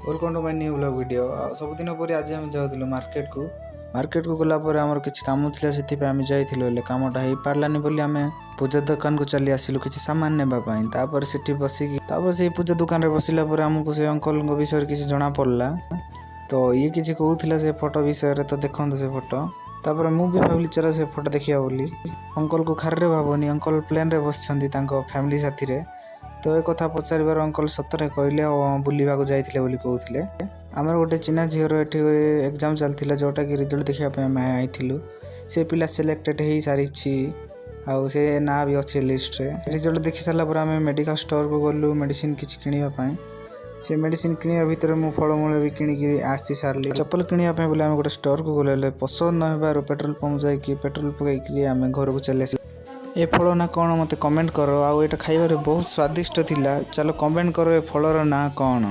Welcome to my new vlog video. ଆଉ ସବୁଦିନ ପରି ଆଜି ଆମେ ଯାଉଥିଲୁ ମାର୍କେଟକୁ। ମାର୍କେଟକୁ ଗଲା ପରେ ଆମର କିଛି କାମ ଥିଲା, ସେଥିପାଇଁ ଆମେ ଯାଇଥିଲୁ। ହେଲେ କାମଟା ହେଇପାରିଲାନି ବୋଲି ଆମେ ପୂଜା ଦୋକାନକୁ ଚାଲି ଆସିଲୁ କିଛି ସାମାନ ନେବା ପାଇଁ। ତାପରେ ସେଠି ବସିକି, ତାପରେ ସେଇ ପୂଜା ଦୋକାନରେ ବସିଲା ପରେ ଆମକୁ ସେ ଅଙ୍କଲଙ୍କ ବିଷୟରେ କିଛି ଜଣା ପଡ଼ିଲା। ତ ଇଏ କିଛି କହୁଥିଲା ସେ ଫଟୋ ବିଷୟରେ। ତ ଦେଖନ୍ତୁ ସେ ଫଟୋ। ତାପରେ ମୁଁ ବି ଭାବିଲି, ଚାଲ ସେ ଫଟୋ ଦେଖିବା ବୋଲି। ଅଙ୍କଲକୁ କାରରେ ଭାବନି, ଅଙ୍କଲ ପ୍ଲେନ୍ରେ ବସିଛନ୍ତି ତାଙ୍କ ଫ୍ୟାମିଲି ସାଥିରେ। ତ ଏ କଥା ପଚାରିବାରୁ ଅଙ୍କଲ ସତରେ କହିଲେ ଆଉ ହଁ, ବୁଲିବାକୁ ଯାଇଥିଲେ ବୋଲି କହୁଥିଲେ। ଆମର ଗୋଟେ ଚିହ୍ନା ଝିଅର ଏଠି ଏକ୍ଜାମ୍ ଚାଲିଥିଲା, ଯେଉଁଟାକି ରେଜଲ୍ଟ ଦେଖିବା ପାଇଁ ଆମେ ଆଇଥିଲୁ। ସେ ପିଲା ସିଲେକ୍ଟେଡ଼ ହେଇସାରିଛି ଆଉ ସେ ନାଁ ବି ଅଛି ଲିଷ୍ଟରେ। ରେଜଲ୍ଟ ଦେଖି ସାରିଲା ପରେ ଆମେ ମେଡ଼ିକାଲ ଷ୍ଟୋରକୁ ଗଲୁ ମେଡ଼ିସିନ କିଛି କିଣିବା ପାଇଁ। ସେ ମେଡ଼ିସିନ କିଣିବା ଭିତରେ ମୁଁ ଫଳମୂଳ ବି କିଣିକି ଆସି ସାରିଲି। ଚପଲ କିଣିବା ପାଇଁ ବୋଲି ଆମେ ଗୋଟେ ଷ୍ଟୋରକୁ ଗଲୁ, ହେଲେ ପସନ୍ଦ ନ ହେବାରୁ ପେଟ୍ରୋଲ ପମ୍ପ ଯାଇକି ପେଟ୍ରୋଲ ପକାଇକି ଆମେ ଘରକୁ ଚାଲି ଆସିଲୁ। ଏ ଫଳ ନାଁ କ'ଣ, ମୋତେ କମେଣ୍ଟ କର। ଆଉ ଏଇଟା ଖାଇବାରେ ବହୁତ ସ୍ୱାଦିଷ୍ଟ ଥିଲା। ଚାଲ, କମେଣ୍ଟ କର ଏ ଫଳର ନାଁ କ'ଣ।